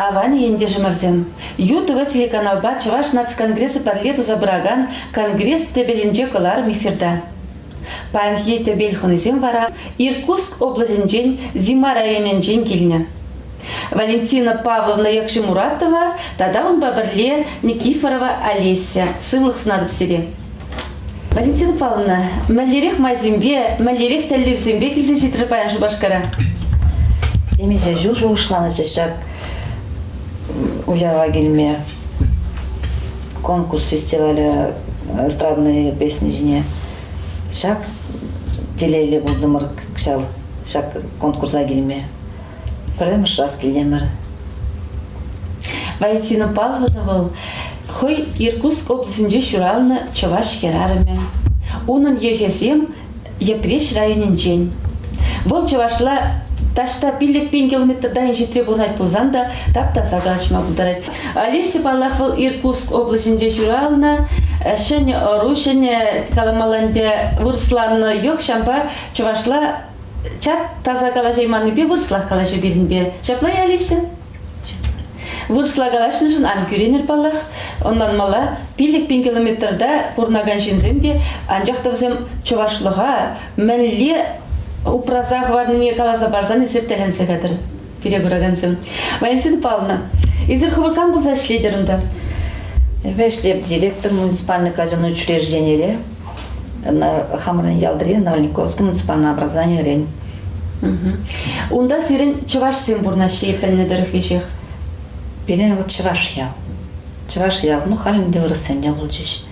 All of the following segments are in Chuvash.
Аван ентешӗмӗрсем, ЮТВ телеканалпа Чӑваш наци конгресӗ пӗрле туса пыракан Конгресс тӗпелӗнче кӑларӑм эфирта. Паянхи тӗпел хӑнисем вара Иркутск облаҫӗнчен Зима районӗнчен килнӗ. Валентина Павловна Якшимуратова тата унпа пӗрле Никифорова Олеся. Сывлӑх сунатӑп сире. Валентина Павловна, мӗнлерех майсемпе, мӗнлерех тӗллевсемпе килсе ҫитрӗ паян Шупашкара? Темиҫе ҫул шухӑшланӑччӗ ҫак уява килме. Конкурс фестивалӗ эстрадные песни ҫине. Ҫак телейлӗ пултӑмӑр ҫав ҫак конкурса килме. Пӗрремӗш раз килтӗмӗр. Валентина Павловна вӑл хӑй Иркутск облаҫӗнче ҫуралнӑ чӑваш хӗрарӑмӗ. Унӑн йӑхӗсем Йӗпреҫ районӗнчен. Вӑл чӑвашла таҫта 5000 километрта инҫетре пурӑнать пулсан та тап-таса калаҫма пултарать. Олеся, паллах, вӑл Иркутск облаҫӗнче ҫуралнӑ, ҫӗнӗ ӑру, ҫӗнӗ каламалла ӗнтӗ, вырӑсланнӑ йӑх, ҫавӑнпа чӑвашла чат таса калаҫайманнипе вырӑслах калаҫу пирӗнпе. Ҫапла-и, Алиса? Вырӑсла калаҫнӑшӑн ан кӳренӗр, паллах. Ӑнланмалла, 5000 километрта пурӑнакан ҫынсем те, анчах та вӗсем чӑвашлӑха мӗнле упраса хӑварнине каласа парсан эсир тӗлӗнсе кайтӑр, пире куракансем. Валентина Павловна, эсир хӑвӑр кам пулса ӗҫлетӗр унта? Эпӗ ӗҫлеп директор муниципальный казенный учрежденире. Хамӑрӑн ялтри Новониковский муниципальное образованиерен. Унта сирӗн чӑвашсем пурӑнаҫҫӗ пӗлнӗ тӑрӑх веҫех. Пирӗн вӑл чӑваш ял. Чӑваш ял. Ну, халь ӗнтӗ вырӑссем те пулчӗҫ.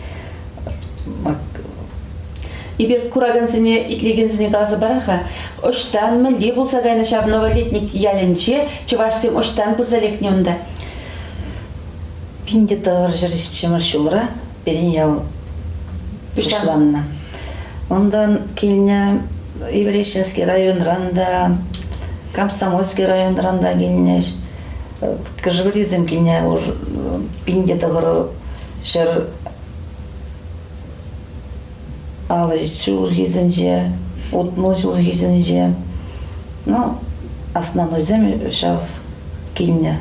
Эпир куракансене, итлекенсене каласа парар-ха, ӑҫтан, мӗнле пулса кайнӑ ҫав Новолетник ялӗнче чӑвашсем ӑҫтан пырса лекнӗ унта? 1970 ҫулра пирӗн ял пуҫланнӑ. Унтан килнӗ Еврейчинский районран та, Комсомольский районран та килнӗ. Кӑшӑвӗрисем килнӗ уж 1900 алӑ ҫулхисенче, 60 ҫулхисенче. Ну, основнойсем ҫав килнӗ.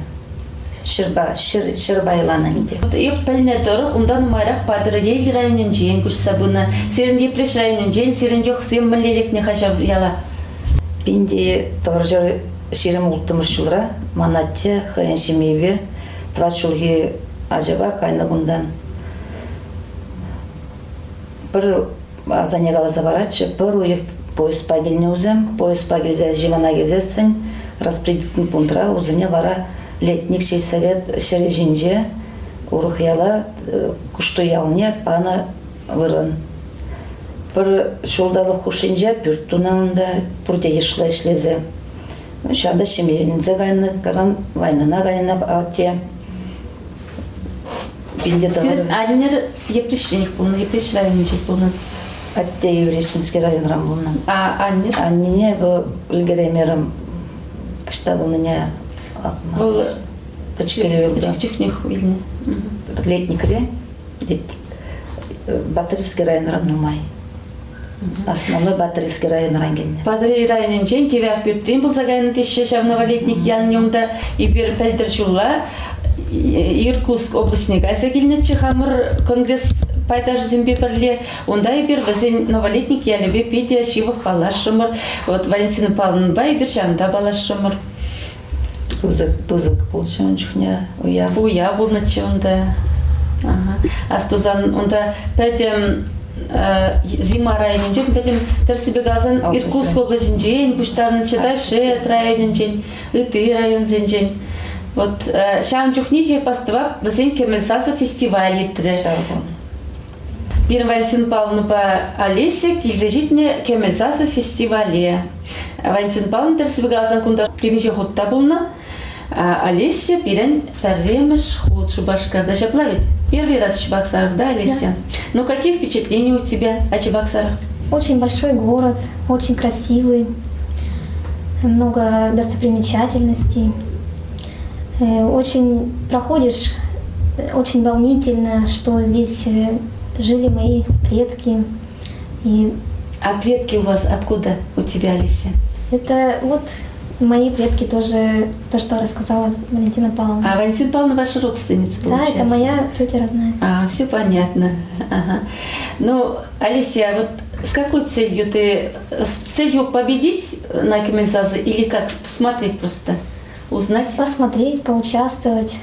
Ҫӗр пайланӑ ӗнтӗ. Эп пӗлнӗ тӑрӑх, унта нумайрах Патӑрьел районӗнчен куҫса пынӑ. Сирӗн Йӗпреҫ районӗнчен сирӗн йӑхсем мӗнле лекнӗ-ха ҫав яла? 1926 ҫулра ман атте хӑйӗн ҫемйипе тӑват ҫулхи ачапа кайнӑ кунтан. Пӗр асанне каласа паратчӗ, пӗр уйӑх поездпа килнӗ усем. Поездпа килсе Ҫимана килсессӗн распределительный пунктра усене вара летник сельсовет ҫӗрӗ ҫинче урӑх яла Кушту ялне панӑ вырӑн. Пӗр ҫулталӑк хушшинче пӳрт тунӑ унта, пурте йышлӑ ӗҫлесе. Ҫавӑнта ҫемьеленсе кайнӑ, кайран войнана кайнӑ атте. Сирӗн аннӗр Йӗпреҫренех пулнӑ, Йӗпреҫ районӗнче пулнӑ. Атте Еврейчинский районран пулнӑ. А аннӗр? Аннене эпӗ ӗлкӗреймерӗм. Ӑҫта пулнине асӑнмарӗҫ. Вӑл пӗчӗккӗ пӗчӗк чухнех вилнӗ. Летникре Батыревский районран нумай. Основной Батыревский районран килнӗ. Патӑрьел районӗнчен Кивӗ Ахпӳртрен пулса кайнӑ теҫҫӗ ҫав Новолетник ялне унта. Эпир пӗлтӗр ҫулла Иркутск облаҫне кайса килнӗччӗ хамӑр конгресс пайташӗсемпе пӗрле. Унта эпир вӗсен Новолетник ялӗпе питӗ ҫывӑх паллашрӑмӑр. Вот Валентина Павловнӑпа эпир ҫавӑнта паллашрӑмӑр. Пысӑк, пысӑк пулчӗ ун чухне уяв. Уяв пулнӑччӗ унта. Астусан унта пӗтӗм Зима районӗнчен пӗтӗм тӗрӗссипе каласан Иркутск облаҫӗнчен пуҫтарӑннӑччӗ, Тайшет районӗнчен, ытти районсенчен. Вот ҫавӑн чухнехи пастӑва вӗсен Кӗмӗл сасӑ фестиваль иртрӗ. Ҫав кун. Пирӗн Валентин Павловнӑпа Олеся килсе ҫитнӗ Кӗмӗл сасӑ фестивале. Валентин Павловна тӗрӗссипе каласан кунта темиҫе хут та пулнӑ. Олеся пирӗн пӗрремӗш хут Шупашкарта. Ҫапла ведь? Первый раз в Чебоксарах, да, Олеся? Да. Ну, какие впечатления у тебя о Чебоксарах? Очень большой город, очень красивый, много достопримечательностей. Очень проходишь, очень волнительно, что здесь жили мои предки. И а предки у вас откуда у тебя, Алиса? Это вот Мои предки тоже, то, что рассказала Валентина Павловна. А Валентина Павловна ваша родственница, получается? Да, это моя тетя родная. А, все понятно. Ага. Ну, Алисия, а вот с какой целью ты? С целью победить на Кемельзазе или как? Посмотреть просто? Узнать? Посмотреть, поучаствовать.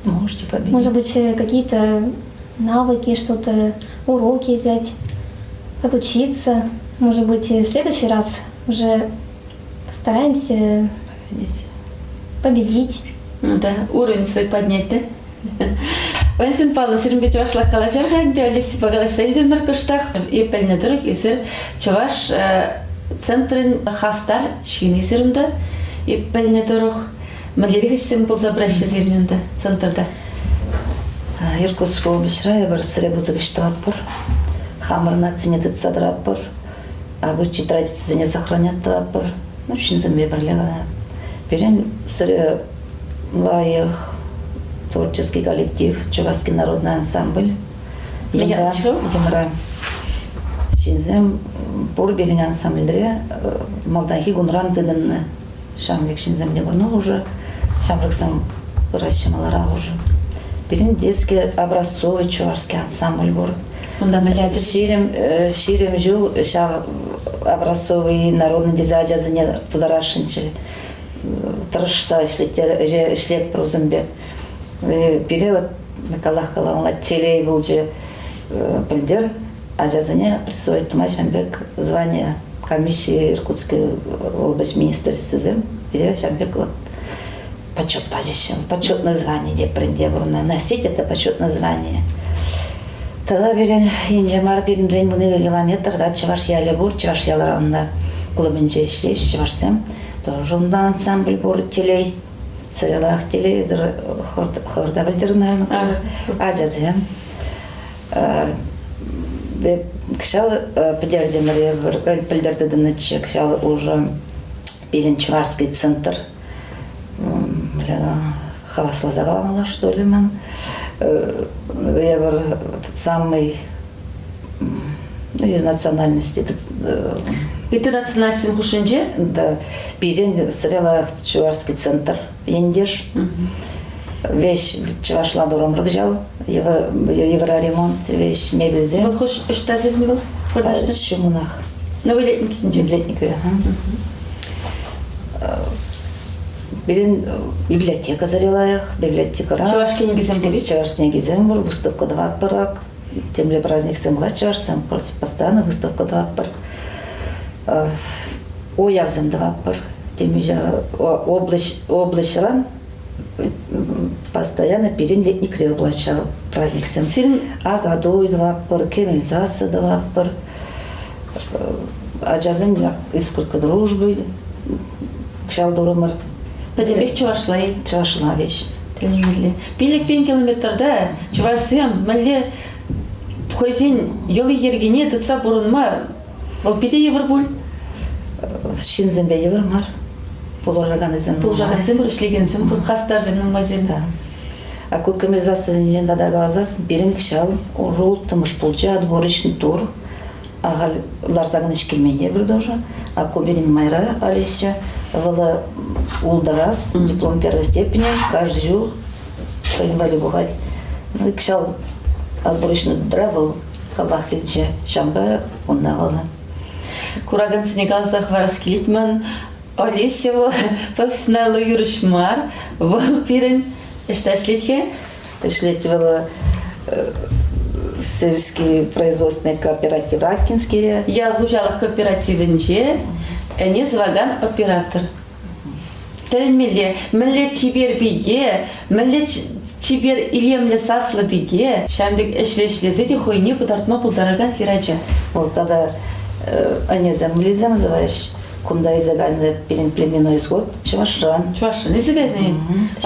Можете победить. Может быть, какие-то навыки, что-то, уроки взять, отучиться. Может быть, в следующий раз уже постараемся победить. Победить. Ну да, уровень свой поднять, да? Валентин Павловна, сирӗнпе чӑвашла калаҫар-ха ӗнтӗ, Олесипа калаҫса илтӗмӗр кӑштах. Эп пӗлнӗ тӑрӑх эсир чӑваш центрӗн хастар ҫын эсир унта. Эп пӗлнӗ тӑрӑх мӗнлерех ӗҫсем пулса пыраҫҫӗ сирӗн унта, центрта? Иркутск облаҫра эпир сӗре пысӑк ӗҫ тӑватпӑр. Хамӑр нацине тытса тӑратпӑр. Обычай традицисене сохранять тӑватпӑр. Ну, ҫынсемпе пӗрле кӑна. Пирӗн сӗре лайӑх творческий коллектив, Чувашский народный ансамбль. Йӑмра, йӑмра. Ҫынсем пур пирӗн ансамбльре малтанхи кунран тытӑннӑ. Ҫамрӑк ҫынсем те пур, ну уже ҫамрӑксем пыраҫҫӗ маларах уже. Пирӗн детский образцовый чувашский ансамбль пур. Унта мӗнле ача? 20 ҫул ҫав образцовый народный тесе ачасене тутарасшӑнччӗ. Тӑрӑшса ӗҫлетпӗр вӗсемпе. Пире вот калах каламалла телей пулчӗ пӗлтӗр ачасене присвоить тума ҫавӑн пек звание комиссии Иркутской область министерствисем пире ҫавӑн пек вот почет пачӗҫ. Почетное звание тепӗр ӗнтӗ пурӑнна. Носить это почетное звание. Тата пирӗн инҫе мар пирӗнрен 12 километр да чӑваш ялӗ пур, чӑваш ялӗ унта клубӗнче ӗҫлеҫ чӑвашсем. Тоже унта ансамбль пур, телей. Сӑйлах телевизор хӑрта пӗлтернӗ ачасем. Кӑҫал пӗтертӗмӗр пӗлтертӗнӗччӗ, кӑҫал уже пирӗн Чувашский центр хавасласа каламалла, что ли, ман. Я самый ну, из национальности. Ытти национальностсем хушшинче? Да. Пирӗн Сырела Чувашский центр ентеш. Весь чӑвашла турӑмӑр кӑҫал. Евроремонт, весь мебельсем. Вӑл хӑш ӑҫта сирӗн вӑл? Ҫумунах. Новолетниксенче? Летникре, Пирӗн библиотека лайӑх, библиотекӑра. Чӑваш кӗнекисем пур. Чӑваш кӗнекисем пур, выставка тӑватпӑр. Темле праздниксем пулать чӑвашсем, постоянно выставка тӑватпӑр. Уявсем тӑватпӑр. Темиҫе облаҫран постоянно пирӗн летникре пулать ҫав праздниксем. Сирӗн Акатуй тӑватпӑр, кӗмӗл сасӑ тӑватпӑр. Ачасен искорка дружбы кӑҫал турӑмӑр. Пӗтӗмпех чӑвашла-и? Чӑвашла веҫ. Тӗлӗнмелле. 5000 километрта чӑвашсем мӗнле хӑйсен йӑли-йӗркине тытса пурӑнма вӑл питӗ йывӑр пуль. Ҫынсемпе йывӑр мар. Пулӑшаканӗсем Пулӑшакансем пур, ӗҫлекенсем пур, хастарсем нумай сирӗн. Да. А ку кӗмӗл тата каласассӑн пирӗн кӑҫал улттӑмӗш пулчӗ отборочный тур. Ахаль ларса кӑна килмен те пӗр тоже. А ку пирӗн майра Олеся вӑл ултӑрас диплом первой степени каждый ҫул хӑйӗн валли пухать. Ну, кӑҫал отборочный тура вӑл каллах килчӗ. Ҫавӑнпа унта вӑл. Куракансене каласа хӑварас килет ман. Олеся вӑл профессионаллӑ юрӑҫ мар. Вӑл пирӗн ӑҫта ӗҫлет-ха? Ӗҫлет вӑл сельский производственный кооператив Ракинские. Ял хуҫалӑх кооперативӗнче ӗне сӑвакан оператор. Тӗлӗнмелле, мӗнле чипер пике, мӗнле чипер илемлӗ саслӑ пике ҫавӑн пек ӗҫле ӗҫлесе те хӑйне кӑтартма пултаракан хӗрача. Вӑл тата ӗнесем мӗнлесем сӑваҫ. Кунта илсе кайнӑ пирӗн племенной исход Чӑвашран. Чӑвашран илсе кайнӑ-и?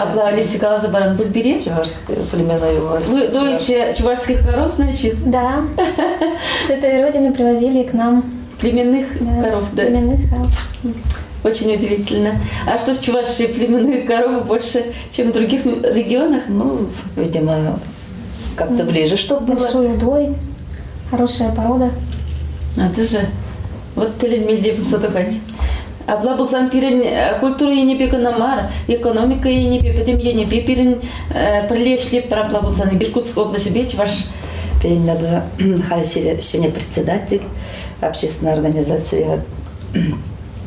Апла Олеся каласа паран пуль пире? Чувашский племенной у вас. Вы доите чувашских коров, значит? Да. С этой родины привозили к нам. Племенных да, коров, да? Племенных коров. Очень удивительно. А что в Чувашии племенных коров больше, чем в других регионах? Ну, видимо, как-то ближе, чтобы было. Большой удой, хорошая порода. Надо же. Вот тӗлӗнмелле пулса тухать. Апла пулсан пирӗн культура енӗпе кӑна мар, экономика енӗпе, пӗтӗм енӗпе пирӗн пӗрле ӗҫлетпӗр апла пулсан Иркутск облаҫӗпе Чӑваш. Пирӗн надо халь ҫӗнӗ председатель общественной организации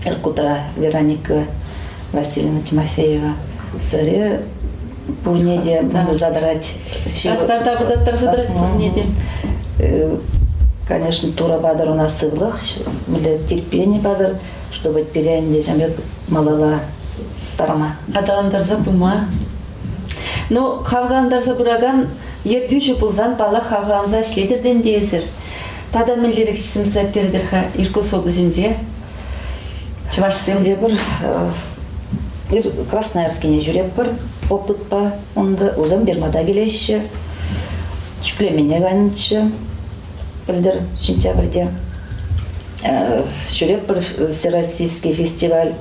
Иркутра Вероника Васильевна Тимофеева сӗре пурне те туса тӑрать. Хастар тапӑртаттарса тӑрать пурне те. Конечно, Тура патӑр у нас сывлӑх, мӗнле терпени патӑр, чтобы пире ӗнтӗ ҫамрӑк малалла тарма. Аталантарса пыма. Ну, хавхалантарса пыракан ертӳҫӗ пулсан, паллах, хавхаланса ӗҫлетӗр те ӗнтӗ эсир. Тата мӗнлерех ӗҫсем туса ирттертӗр-ха Иркутск облаҫӗнче чӑвашсем? Эпир Красноярскине ҫӳретпӗр опытпа. Унта усем Бирмата килеҫҫӗ. Чӳклемене кайнӑччӗ пӗлтӗр сентябрьте. Ҫӳретпӗр Всероссийский фестиваль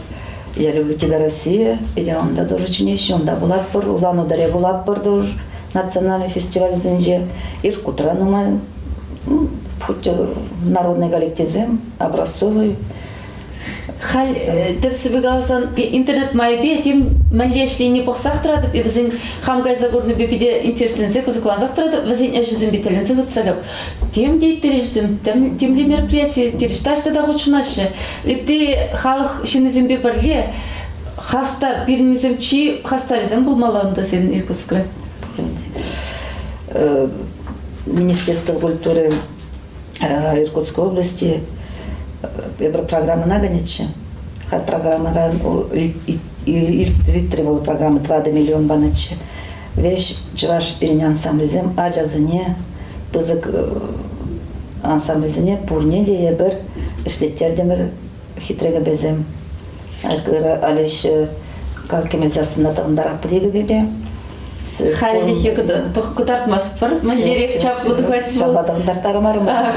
«Я люблю тебя, Россия». Питӗ унта тоже чӗнеҫҫӗ. Унта пулатпӑр, Улан-Удере пулатпӑр тоже национальный фестивальсенче. Иркутра нумай хоть народный коллективсем, образцовый. Халь тӗрӗссипе каласан, интернет майӗпе тем мӗнле ӗҫленине пӑхсах тӑратӑп. Вӗсен хам кайса курнипе питӗ интересленсе, кӑсӑклансах тӑратӑп. Вӗсен ӗҫӗсемпе тӗлӗнсе хытса кап. Тем те ирттереҫҫӗ, темле мероприяти ирттереҫҫӗ, таҫта та хутшӑнаҫҫӗ. Ытти халӑх ҫыннисемпе пӗрле хастар, пирӗннисем чи хастарӗсем пулмалла унта сирӗн Иркутскра. Министерство культуры Иркутской области эпир программӑна кӗнӗччӗ. Халь программӑран иртрӗ вӑл программа 4 миллион панӑччӗ. Веҫ чӑваш пирӗн ансамбльсем ачасене, пысӑк ансамбльсене пурне те эпир ӗҫлеттертӗмӗр хитре кӗпесем. Алеҫ калкемесассӑна тӑхӑнтарах пӗтекӗпе. Хальлӗхе кӑтартмастпӑр. Мӗнлерех чаплӑ тухать вӑл. Ҫапла тӑхӑнтарттармарӑмӑр.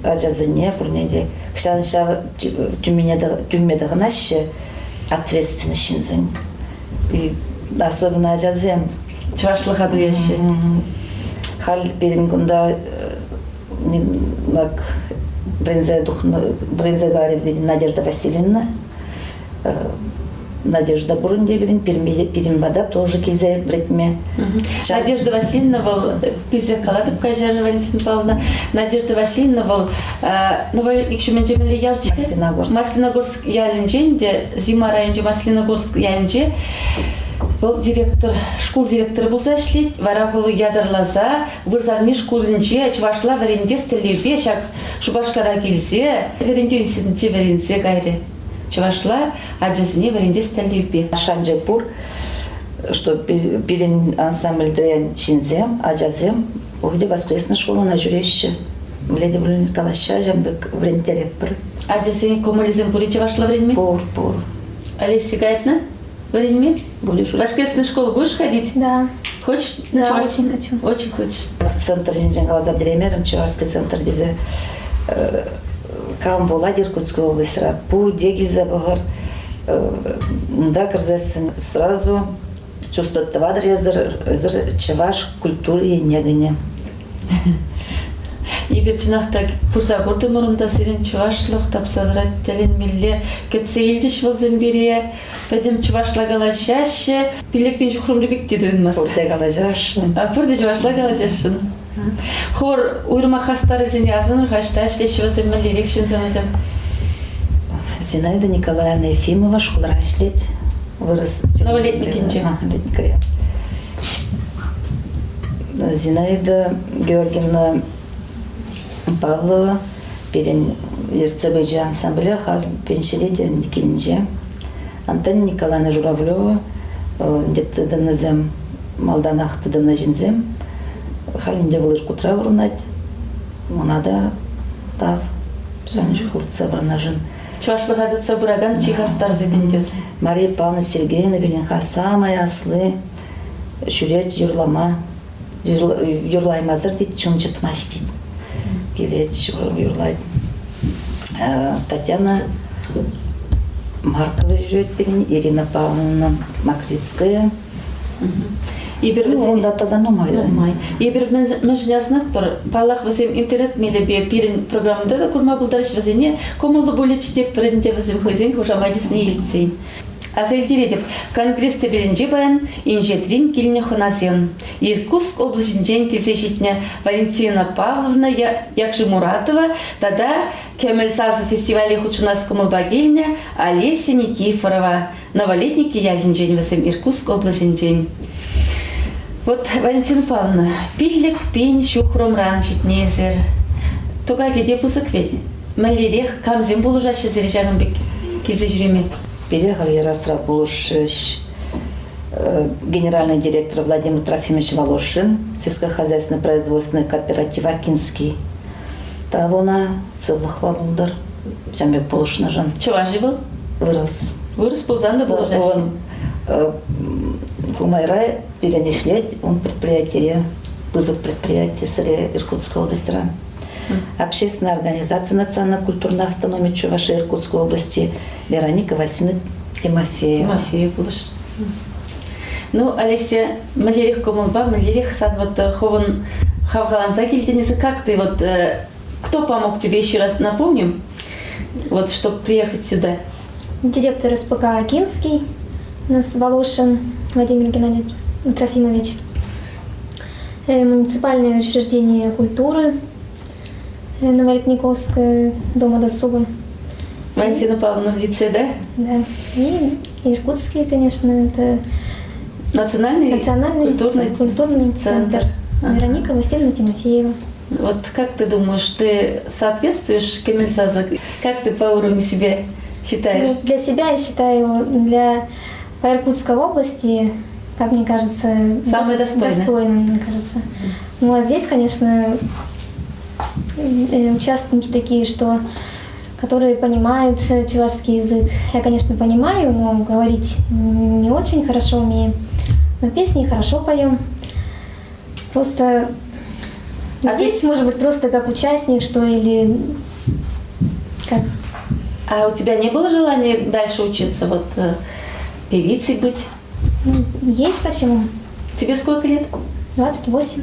Ачасене пурне те ҫав ҫав тӳмме тӑхӑнаҫҫӗ ответственность ҫынсен. Особенно ачасем. Чӑвашлӑха туяҫҫӗ. Халь пирӗн кунта вӗренсе тухнӑ, вӗренсе кайрӗ пирӗн Надежда Васильевна. Надежда пур ӗнтӗ пирӗн, пирӗн пата тоже килсе вӗрентме. Надежда Васильевна вӑл, пӳсех калатӑп каҫарӑр, Валентина Павловна. Надежда Васильевна вӑл Новолетник ҫумӗнче мӗнле ялччӗ? Маслиногорск. Маслиногорск ялӗнчен те, Зима районӗнчи Маслиногорск ялӗнче вӑл директор, шкул директорӗ пулса ӗҫлет. Вара вӑл ятарласа вырсарни шкулӗнче чӑвашла вӗрентес тӗллевпе ҫак Шупашкара килсе вӗрентӳ институтӗнче вӗренсе кайрӗ. Чӑвашла ачасене вӗрентес тӗллевпе. Шанчӑк пур, что пирӗн ансамбльте ҫынсем, ачасем пурте воскресный школӑна ҫӳреҫҫӗ. Мӗнле те пулин калаҫҫа ҫавӑн пек вӗренттеретпӗр. Ачасен кӑмӑлӗсем пур-и чӑвашла вӗренме? Пур, пур. Олеся каятна вӗренме? Будешь. Воскресную школу будешь ходить? Да. Хочешь? Да, очень хочу. Очень хочешь. Центр ҫинчен каласа пӗтереймерӗм, Чувашский центр тесе. Кам пулать Иркутской облаҫра, пурте килсе пӑхӑр. Унта кӗрсессӗн сразу чувствовать тӑватӑр эсӗр, чӑваш культури енне кӗнӗ. Эпир чӑнах та пырса куртӑмӑр унта сирӗн чӑвашлӑх тапса тӑрать тӗлӗнмелле. Кӗтсе илчӗҫ вӗсем пире. Пӗтӗм чӑвашла калаҫаҫҫӗ. Пилӗкпин ҫухрӑмри пек те туйӑнмасть. Пурте калаҫасшӑн. Пурте чӑвашла калаҫасшӑн. Хор уйрӑмах хастарӗсене асӑнӑр-ха, ӑҫта ӗҫлеҫҫӗ вӗсем, мӗнлерех ҫынсем вӗсем? Зинаида Николаевна Ефимова шкулра ӗҫлет. Вырӑс Новолетникӗнче. Летникре. Зинаида Георгиевна Павлова пирӗн ертсе пычӗ ансамбле халь пенсире те килӗнче. Антонина Николаевна Журавлева ӗнтӗ тытӑннисем малтанах тытӑннӑ ҫынсем. Халь ӗнтӗ вӑл Иркутра пурӑнать. Мана та тав ҫавӑн чухлӗ тытса пурӑннӑшӑн. Чӑвашлӑха тытса пыракан чи хастарсем ӗнтӗ. Мария Павловна Сергеевна пирӗн самая асли ҫӳрет юрлама. Юрлаймасӑр тет, чун чӑтмасть тет. Килет, юрлать. Татьяна Маркова ҫӳрет пирӗн, Ирина Павловна Макрицкая. Эпир вӗсен Унта тата нумай. Нумай. Эпир мӗншӗн асӑнатпӑр? Паллах, вӗсем интернет мелӗпе пирӗн программӑна та курма пултарӗҫ. Вӗсене кӑмӑллӑ пулӗччӗ тетпӗр ӗнтӗ вӗсем хӑйсен хушамачӗсене илтсен. Аса илтеретӗп, конгресс тӗпелӗнче паян инҫетрен килнӗ хӑнасем. Иркутск облаҫӗнчен килсе ҫитнӗ Валентина Павловна Якшимуратова тата Кӗмӗл сасӑ фестивале хутшӑнас кӑмӑлпа килнӗ Олеся Никифорова. Новолетники ялӗнчен вӗсем Иркутск облаҫӗнчен. Вот, Валентина Павловна, 5000 ҫухрӑмран ҫитнӗ эсир. Тӑкакӗ те пысӑк вӗт. Мӗнлерех, камсем пулӑшаҫҫӗ сире ҫакӑн пек килсе ҫӳреме? Пире Ярасра пулӑшрӗҫ генеральный директор Владимир Трофимович Волошин, сельскохозяйственный производственный кооператив Акинский. Тавона сывлӑхлӑ пултӑр, ҫавӑн пек пулӑшнӑшӑн. Чӑваш-и вӑл? Вырӑс. Вырӑс пулсан та пулӑшаҫҫӗ. Кумайра пирӗн ӗҫлет, ун предприятие, пысӑк предприяти сӗре Иркутской областьра. Общественная организация национально-культурной автономии Чувашии Иркутской области Вероника Васильевна Тимофеева. Тимофеева пулӑш. Ну, Олеся, мӗнлерех кӑмӑлпа, мӗнлерех сан вот хӑвӑн хавхаланса килтӗн эсӗ, как ты вот, кто помог тебе еще раз напомним, вот, чтобы приехать сюда? Директор СПК Акинский, у нас Волошин Владимир Геннадьевич Трофимович, муниципальное учреждение культуры Новолетниковское, Дома досуга. Валентина Павловна в лице, да? Да. И Иркутский, конечно, это Национальный, Национальный культурный, культурный центр. Ага. Вероника Васильевна Тимофеева. Вот как ты думаешь, ты соответствуешь Кемельсаза? Как ты по уровню себе считаешь? Ну, для себя я считаю, для по Иркутской области, как мне кажется, Самое достойное. достойно, мне кажется. Ну а здесь, конечно, участники такие, что которые понимают чувашский язык. Я, конечно, понимаю, но говорить не очень хорошо умею. Но песни хорошо поем. Просто А здесь, может быть, просто как участник, что или как. А у тебя не было желания дальше учиться, вот певицей быть? Ну, есть почему. Тебе сколько лет? 28.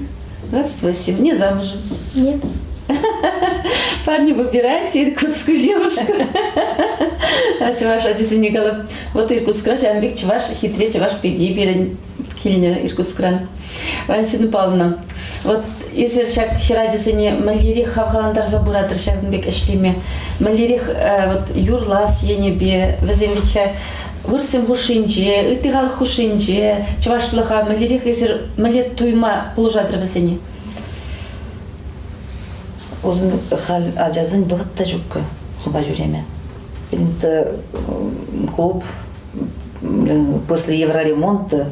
28. Не замужем? Нет. Парни, выбирайте иркутскую девушку. А чӑваш ачисене калап, вот Иркутскра ҫавӑн пек чӑваш, хитре чӑваш пики пирӗн килнӗ Иркутскран. Валентина Павловна, вот эсир ҫак хӗрачасене мӗнлерех хавхалантарса пыратӑр ҫакӑн пек ӗҫлеме? Мӗнлерех вот юрлас енӗпе вӗсем вӗт-ха вырӑссем хушшинче, ытти халӑх хушшинче чӑвашлӑха мӗнлерех эсир мӗнле туйма пулӑшатӑр вӗсене? Узын халь ачасен вӑхӑт та ҫуккӑ клуба ҫӳреме. Пирӗн клуб после евроремонта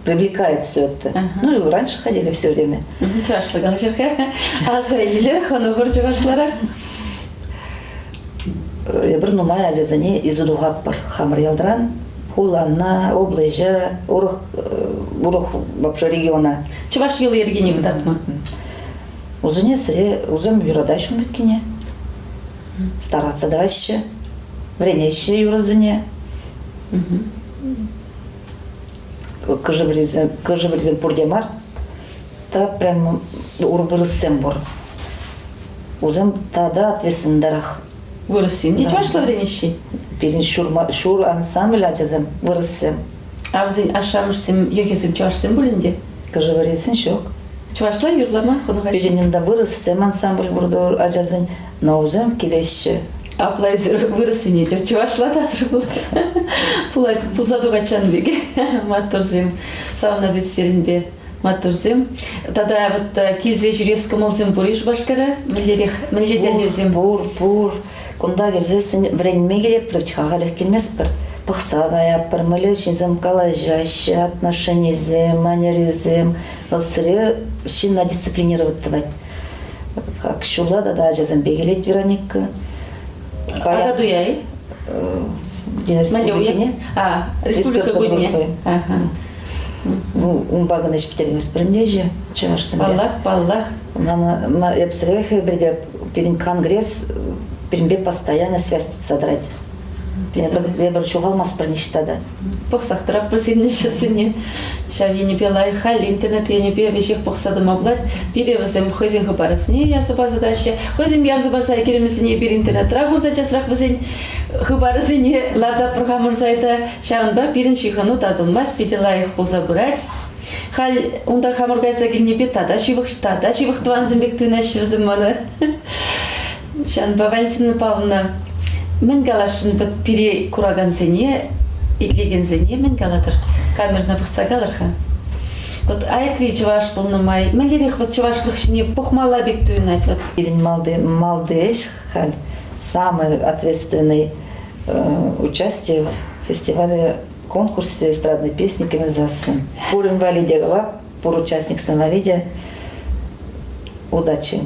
привлекает все это. Ну, и раньше ходили все время. Чӑвашла калаҫӑр-ха. Аса илер, хӑнӑхӑр чӑвашларах. Эпир нумай ачасене илсе тухатпӑр хамӑр ялтан. Хулана, облаҫа, урӑх, урӑх вообще региона. Чӑваш йӑли-йӗркине кӑтартма. Усене сӗре, усем юратаҫҫӗ ун пеккине. Стараться тӑваҫҫӗ, вӗренеҫҫӗ юрӑсене. Кӑшӑ-пӗрисем пурте мар, та прям вырӑссем пур. Усем тата ответственнӑрах. Вырӑссем те чӑвашла вӗренеҫҫӗ? Пирӗн ҫур ансамбль ачасем вырӑссем. А вӗсен ашшӗ-амӑшсем, йӑхӗсем чӑвашсем пуль ӗнтӗ? Кӑшӑ-пӗрисен ҫук. Чӑвашла юрлама хӑнӑхаҫҫӗ. Пирӗн унта вырӑссем ансамбль пур ачасен, но вӗсем килеҫҫӗ. Апла эсир вырӑссене те чӑвашла татӑр пулать, пулса тухать ҫавӑн пек. Маттурсем, савӑнатӑп сирӗнпе. Маттурсем. Тата вот килсе ҫӳрес кӑмӑлсем пур-и Шупашкара? Мӗнлерех, мӗнле тӗллевсем? Пур, пур. Кунта килсессӗн вӗренме килетпӗр, халех килместпӗр. Пӑхса каятпӑр, мӗнле ҫынсем калаҫаҫҫӗ, отношенисем, манерисем. Вӑл сире ҫынна дисциплинировать тӑвать. Как ҫулла тата ачасемпе килет Вероника. Акатуя-и? День республикине. А, республика кунне. Ага. Ну, унпа кӑна ӗҫ пӗтерместпӗр ӗнтӗ чӑвашсемпе. Паллах, паллах. Мана эпсӗрех пирӗн конгресс пирӗнпе постоянно связь тытса тӑрать. Эпир ҫухалмастпӑр ниҫта та. Пӑхсах тӑратпӑр сирӗн ӗҫӗрсене. Ҫав енӗпе лайӑх халь интернет енӗпе веҫех пӑхса тӑма пулать. Пире вӗсем хӑйсен хыпарӗсене ярса парса тӑраҫҫӗ. Хӑйсем ярса парса киремӗсене эпир интернетра курса часрах вӗсен хыпарӗсене лартатпӑр хамӑр сайта. Ҫавӑнпа пирӗн ҫыхӑну татӑлмасть, питӗ лайӑх пулса пырать. Халь унта хамӑр кайса килнипе тата ҫывӑх, тата ҫывӑх тӑвансем пек туйӑнаҫҫӗ вӗсем мана. Ҫавӑнпа Валентина Павловна, мӗн каласшӑн вӑт пире куракансене, итлекенсене мӗн калатӑр? Камерӑна пӑхса калӑр-ха. Вот аякри чӑваш пулнӑ май, мӗнлерех вот чӑвашлӑх ҫине пӑхмалла пек туйӑнать вот? Пирӗн малти, малти ӗҫ халь самый ответственный участие в фестивале конкурсе эстрадной песни Кемезасын. Пур инвалиде калап, пур участниксем валли удачи.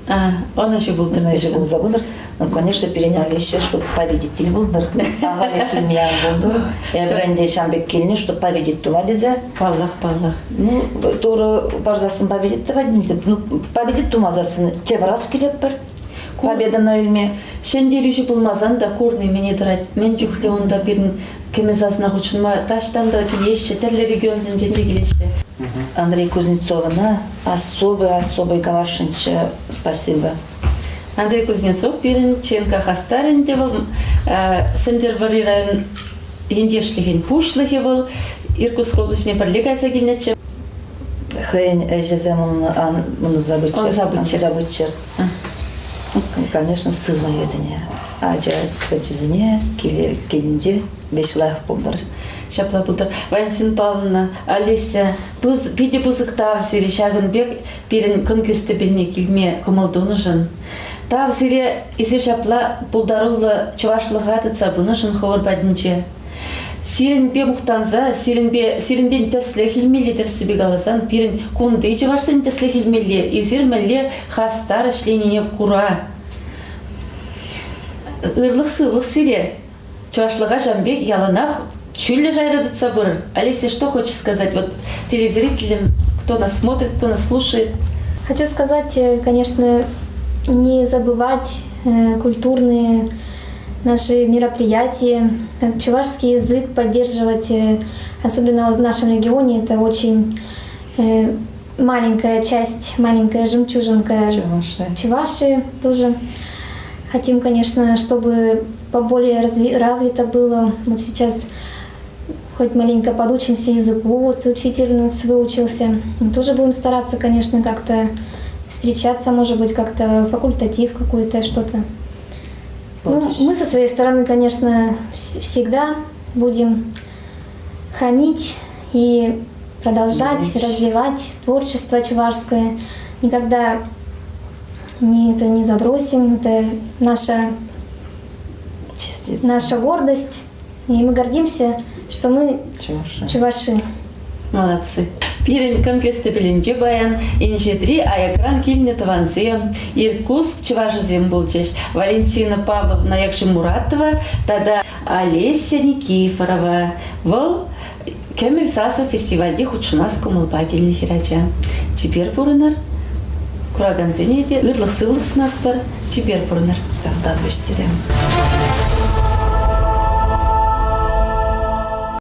А, ӑнӑҫу пултӑр. Ӑнӑҫу пулса пытӑр. Ну, конечно, пирӗн аллище, чтобы победитель пултӑр. Ахаль килме ан пултӑр. Эпир ӗнтӗ ҫам пек килнӗ, чтобы победить тума тесе. Паллах, паллах. Ну, Турӑ парсассӑн победить тӑвать ӗнтӗ. Ну, победить тумасассӑн тепӗр раз килетпӗр. Победӑна илме. Ҫӗнтерӳҫӗ пулмасан та курни мӗне тӑрать. Мӗн чухлӗ унта пирӗн кӗмӗл сасна хутшӑнма таҫтан та килеҫҫӗ, тӗрлӗ регионсенчен те килеҫҫӗ. Андрей Кузнецовӑна особый-особый каласшӑнччӗ спасибо. Андрей Кузнецов пирӗн ЧНК хастарӗ ӗнтӗ вӑл, Сӗнтӗрвӑрри район ентешлӗхӗн пуҫлӑхӗ вӑл. Иркутск облаҫне пӗрле кайса килнӗччӗ. Хӑйӗн ӗҫӗсем ӑнса пыччӑр. Ӑнса пыччӑр. Конечно, сывлӑхӗсене, ача ачисене килӗнче веҫ лайӑх пултӑр. Ҫапла пултӑр. Валентина Павловна, Олеся, питӗ пысӑк тав сире ҫакӑн пек пирӗн конгресс тӗпелне килме кӑмӑл тунӑшӑн. Тав сире эсир ҫапла пултаруллӑ чӑвашлӑха тытса пынӑшӑн хӑвӑр патӗнче. Сирӗнпе мухтанса, сирӗнпе, сирӗнтен тӗслӗх илмелле тӗрӗссипе каласан, пирӗн кунти чӑвашсен тӗслӗх илмелле, эсир мӗнле хастар ӗҫленине кура. Ырлӑх-сывлӑх сире. Чӑвашлӑха ҫавӑн пек яланах ҫӳллӗ шайра тытса пырӑр. Олеся, что хочешь сказать вот телезрителям, кто нас смотрит, кто нас слушает? Хочу сказать, конечно, не забывать культурные наши мероприятия, чувашский язык поддерживать, особенно в нашем регионе, это очень маленькая часть, маленькая жемчужинка Чуваши. Чуваши тоже. Хотим, конечно, чтобы поболее развито было. Вот сейчас хоть маленько подучимся языку, вот учитель у нас выучился. Мы тоже будем стараться, конечно, как-то встречаться, может быть, как-то факультатив какой-то, что-то. Ну, мы со своей стороны, конечно, всегда будем хранить и продолжать развивать творчество чувашское. Никогда не это не забросим. Это наша, наша гордость. И мы гордимся, что мы чуваши. чуваши. Молодцы. Пирӗн конгресс тӗпелӗнче паян инҫетри аякран килнӗ тӑвансем, Иркутск чӑвашӗсем пулчӗҫ. Валентина Павловна Якшимуратова тата Олеся Никифорова. Вӑл Кӗмӗл сасӑ фестивальте хутшӑнас кӑмӑлпа килнӗ хӗрача. Чипер пурӑнӑр. Куракансене те ырлӑх-сывлӑх сунатпӑр. Чипер пурӑнӑр. Тавтапуҫ сире.